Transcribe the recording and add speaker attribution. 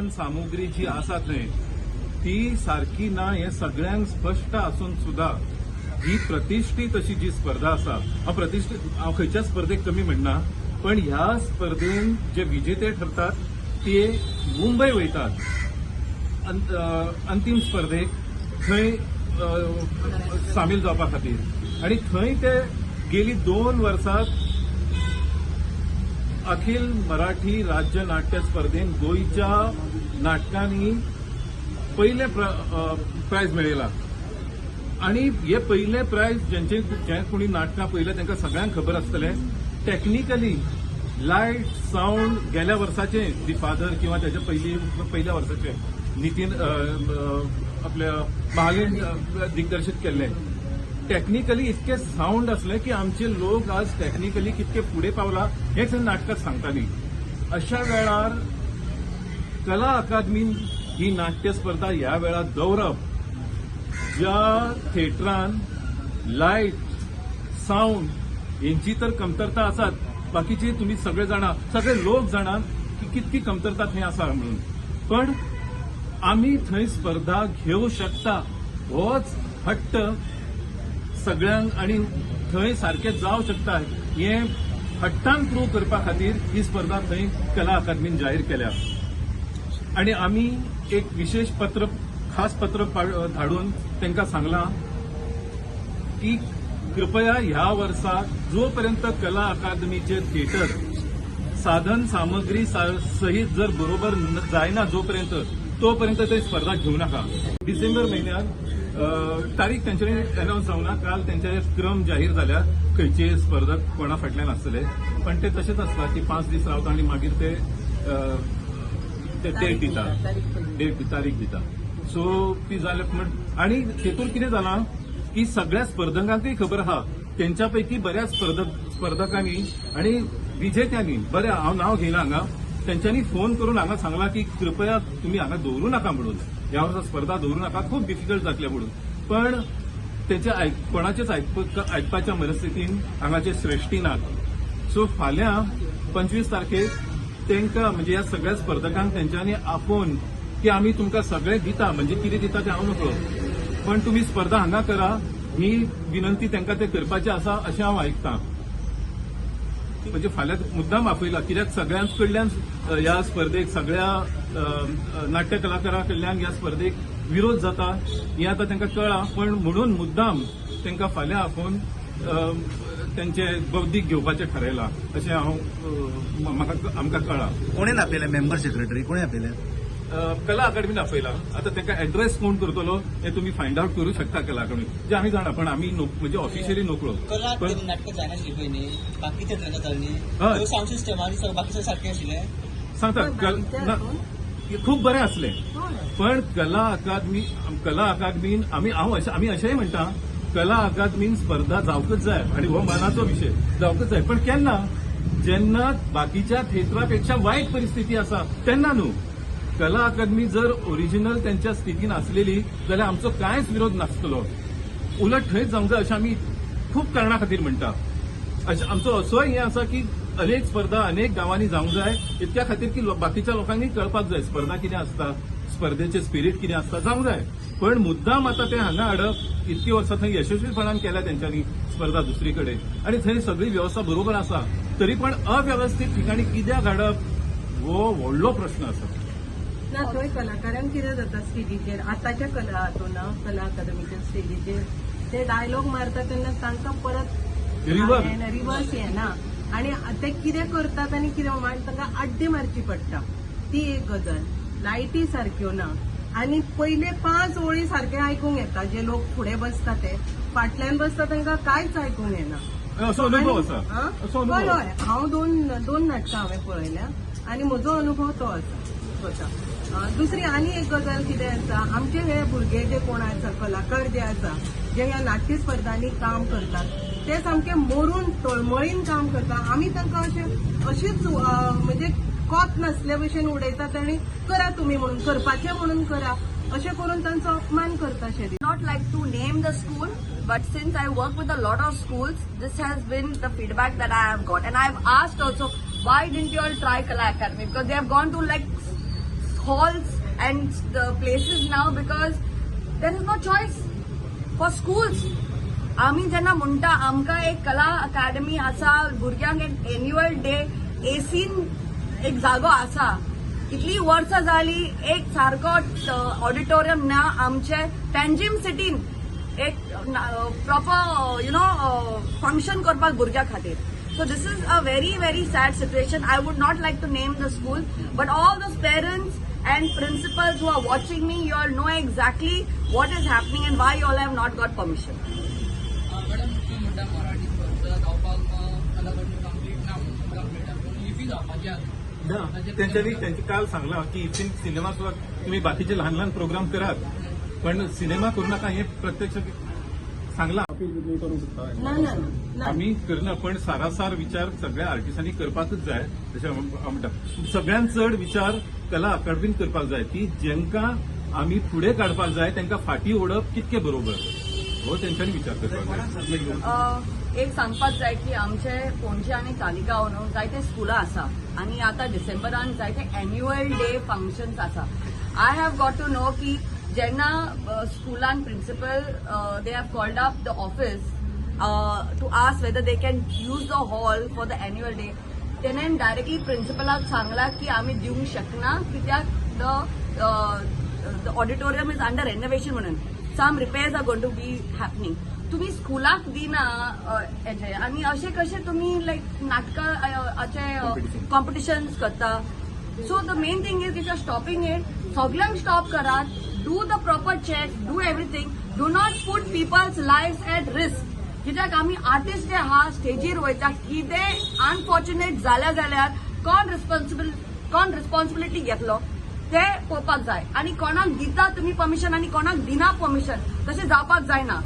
Speaker 1: साधन सामुग्री जी आसा थंय ती सारकी ना हें सगळ्यांक स्पश्ट आसून सुद्दां ही प्रतिश्ठीत अशी जी स्पर्धा आसा, हांव प्रतिश्ठीत, हांव खंयच्याच स्पर्धेक कमी म्हणना, पण ह्या स्पर्धेन जे विजेते ठरतात ते मुंबय वयतात अंतीम स्पर्धेक थंय सामील जावपा खातीर. आणि थंय ते गेली 2 वर्सां अखिल मराठी राज्य नाट्य स्पर्धेन गोंयच्या नाटकांनी पयलें प्रायज मेळयला. आणि हे पयले प्रायज जेंचे जे कोणी नाटकां पळयल्या तांकां सगळ्यांक खबर आसतलें, टॅक्निकली लायट, सावंड गेल्या वर्साचे दी फादर किंवा त्याच्या पयली पयल्या वर्साचे नितीन अ, अ, आपल्या महालीन दिग्दर्शीत केल्ले, टॅक्निकली इतके सावंड असले की आमचे लोक आज टॅक्निकली कितके फुडें पावला हेच नाटकात सांगताली. अशा वेळार कला अकादमीन ही नाट्य स्पर्धा ह्या वेळार दवरप, ज्या थिएटरान लायट, साऊंड हेंची तर कमतरता आसात, बाकीची तुम्ही सगळे जाणा, सगळे लोक जाणा की कितकी कमतरता थंय आसा म्हणून, पण आमी थंय स्पर्धा घेवं शकता होच हट्ट सगळ्यांक आणि थंय सारकें जावं शकता हें हट्टान प्रूव करपा खातीर ही स्पर्धा थंय कला अकादमीन जाहीर केल्या. आणि आमी एक विशेष पत्र, खास पत्र धाडून तांकां सांगलां की कृपया ह्या वर्सा जोपर्यंत कला अकादमीचे थिएटर साधन सामग्री सहित जर बरोबर जायना जोपर्यंत, तोपर्यंत ते स्पर्धा घेऊ नका. डिसेंबर म्हयन्यात तारीख तेंच्यांनी अनावन्स जावना. काल तेंचे क्रम जाहीर जाल्या, खंयचे स्पर्धक कोणा फाटल्यान आसतले. पण ते तशेंच आसता की 5 दीस रावता आनी मागीर ते ते डेट दिता, डेट, तारीख दिता. सो ती जाल्या म्हण आणि तेतून कितें जालां की सगळ्या स्पर्धकांकय खबर आहा. तेंच्या पैकी बऱ्याच स्पर्धकांनी आणि विजेत्यांनी, बऱ्या, हांव नांव घेयना हांगा, तेंच्यांनी फोन करून हांगा सांगला की कृपया तुम्ही हांगा दवरू नाका म्हणून, ह्या वर्सा स्पर्धा दवरू नाका, खूब डिफिकल्ट जातले म्हणून. पण तेंचे कोणाचेच आयकपाच्या मनस्थितीन हांगाचे श्रेष्ठी नात. सो फाल्यां 25 तारखेक तांकां, म्हणजे ह्या सगळ्या स्पर्धकांक तेंच्यांनी आपोवन की आमी तुमकां सगळें दिता, म्हणजे कितें दिता तें हांव नकळो, पण तुमी स्पर्धा हांगा करा, ही विनंती तांकां ते करपाची आसा अशें हांव आयकतां. म्हणजे फाल्यां मुद्दाम आपयला कित्याक सगळ्यां कडल्यान ह्या स्पर्धेक, सगळ्या अ, अ, नाट्य कलाकारां कडल्यान ह्या स्पर्धेक विरोध जाता हें आतां तांकां कळ्ळां. पण म्हणून मुद्दाम तांकां फाल्यां आपोवन तेंचे बौद्धीक घेवपाचें थारायलां अशें हांव म्हाका आमकां कळ्ळां.
Speaker 2: कोणें आपयलें? मेंबर सेक्रेटरी कोणें आपयलें?
Speaker 1: कला अकादमीन आपयला. आतां तांकां एड्रेस कोण करतलो हें तुमी फायंड आवट करूं शकता कला अकादमी, जे आमी जाणा, पण आमी म्हणजे ऑफिशियली नकळो.
Speaker 3: कला
Speaker 1: पण
Speaker 3: नाटकां जायनाशिल्ली पयलीं, बाकी थिएटरां जातालीं.
Speaker 1: हय.
Speaker 3: सावंड सिस्टम आनी सगळें बाकी सगळें सारकें आशिल्लें.
Speaker 1: सांगता ना, खूब बरें आसलें. पण कला अकादमी, कला अकादमीन आमी हांव अशें आमी अशेंय म्हणटा, कला अकादमीन स्पर्धा जावंकच जाय आणि हो मानाचो विशय, जावंकच जाय. पण केन्ना? जेन्ना बाकीच्या थिएटरा पेक्षा वायट परिस्थिती आसा तेन्ना न्हू. कला अकादमी जर ओरिजिनल तेंच्या स्थितीन आसलेली जाल्यार आमचो कांयच विरोध नासतलो. उलट थंयच जावंक जाय अशें आमी खूब कारणां खातीर म्हणटा. अशें आमचो असोय हें आसा की अनेक स्पर्धा अनेक गांवांनी जावंक जाय, इतक्या खातीर की बाकीच्या लोकांनी कळपाक जाय स्पर्धा कितें आसता, स्पर्धेचे स्पिरीट कितें आसता. जावंक जाय, पण मुद्दाम आतां ते हांगा हाडप, इतकी वर्सां थंय यशस्वीपणान केल्या तेंच्यांनी स्पर्धा दुसरी कडेन आनी थंय सगळी वेवस्था बरोबर आसा, तरी पण अवेवस्थीत ठिकाणी कित्याक हाडप हो व्हडलो प्रश्न आसा.
Speaker 4: ना, थंय कलाकारांक कितें जाता, स्टेजीचेर आतांच्या कला हातून कला अकादमीच्या स्टेजीचेर ते डायलॉग मारता तेन्ना तांकां परत
Speaker 1: रिवर्स.
Speaker 4: रिवर्स येना आणि ते कितें करतात आनी कितें मागीर तांकां आड्डी मारची पडटा. ती एक गजाल. लायटी सारक्यो ना आनी पयले पांच ओळी सारके आयकूंक येता जे लोक फुडें बसता, ते फाटल्यान बसता तांकां कांयच आयकूंक येना.
Speaker 1: असो अनुभव आसा.
Speaker 4: आं?
Speaker 1: असो अनुभव.
Speaker 4: हय हय हांव दोन दोन नाटकां हांवें पळयल्या आनी म्हजो अनुभव तो आसा स्वता. दुसरी आनी एक गजाल कितें आसा, आमचे हे भुरगे जे कोण आसा, कलाकार जे आसा, जे ह्या नाट्य स्पर्धांनी काम करतात, ते सामके मरून तळमळीन काम करता. आमी तांकां अशें अशीच म्हणजे कोत नासल्या भशेन उडयतात आनी करा तुमी म्हणून, करपाचें म्हणून करा अशें करून तांचो अपमान करता शें दिसता.
Speaker 5: Not like to name the school, but since I work with a lot of schools, this has been the feedback that I have got. And I've asked also, why didn't you all try Kala Academy? Because they have gone to like halls and the places now because there is no choice for schools. आमी जेन्ना म्हणटा आमकां एक कला अकादमी आसा, भुरग्यांक एक annual day एसीन एक जागो आसा. इतली वर्सां जाली एक सारको ऑडिटोरियम ना आमचे पेंजीम सिटीन एक प्रॉपर फंक्शन करपाक भुरग्यां खातीर. So this is a very very sad situation. I would not like to name the school, but all those parents and principals who are watching me, you all know exactly what is happening and why you all have not got permission.
Speaker 6: Madam, तुम्ही म्हणटा मराठी स्पर्धा जावपाक कला complete ना म्हणून complete, पूण इफी जावपाची आसा.
Speaker 1: ना, तेंच्यांनी तेंचे काल सांगला की इफीन सिनेमा सुद्धा तुम्ही बाकीचे लहान लहान प्रोग्राम करात पण सिनेमा करू नका, हे प्रत्यक्ष सांगला.
Speaker 4: ना ना ना.
Speaker 1: आम्ही करना, पण सारासार विचार सगळ्या आर्टिस्टांनी करपाकच जाय. जशें हांव म्हणटा, सगळ्यात चड विचार कला अकादमीन करपाक जाय की जेंका आमी फुडें काडपाक जाय तांकां फाटीं ओडप कितकें बरोबर हो तेंच्यांनी विचार करपाक जाय.
Speaker 5: एक सांगपाक जाय की आमचे पणजे आनी तालिगांव न्हू जायते स्कुलां आसा आनी आतां डिसेंबरान जायते एन्युअल डे फंक्शन्स आसा. I have got to know की जेन्ना स्कुलान principal, they have called up the office to ask whether they can use the hall for the annual day, तेणेन डायरेक्टली प्रिन्सिपलाक सांगला की आमी दिवंक शकना कित्याक the auditorium is under renovation म्हणून, some repairs are going to be happening. तुम्ही स्कुलाक दिना हेजे आनी अशें कशें तुमी लायक नाटकां कॉम्पिटिशन्स करता? So the main thing is, if you are stopping it, सगल्यांक स्टॉप करात. Do the proper check, do everything. Do not put people's life at risk, कित्याक आमी आर्टिस्ट जे आहा स्टेजीर वयता, कितें अनफॉर्च्युनेट जाल्या जाल्यार कोण रिस्पॉन्सिबिलिटी घेतलो ते पळोवपाक जाय. आनी कोणाक दिता तुमी परमिशन आनी कोणाक दिना परमिशन, तशें जावपाक जायना.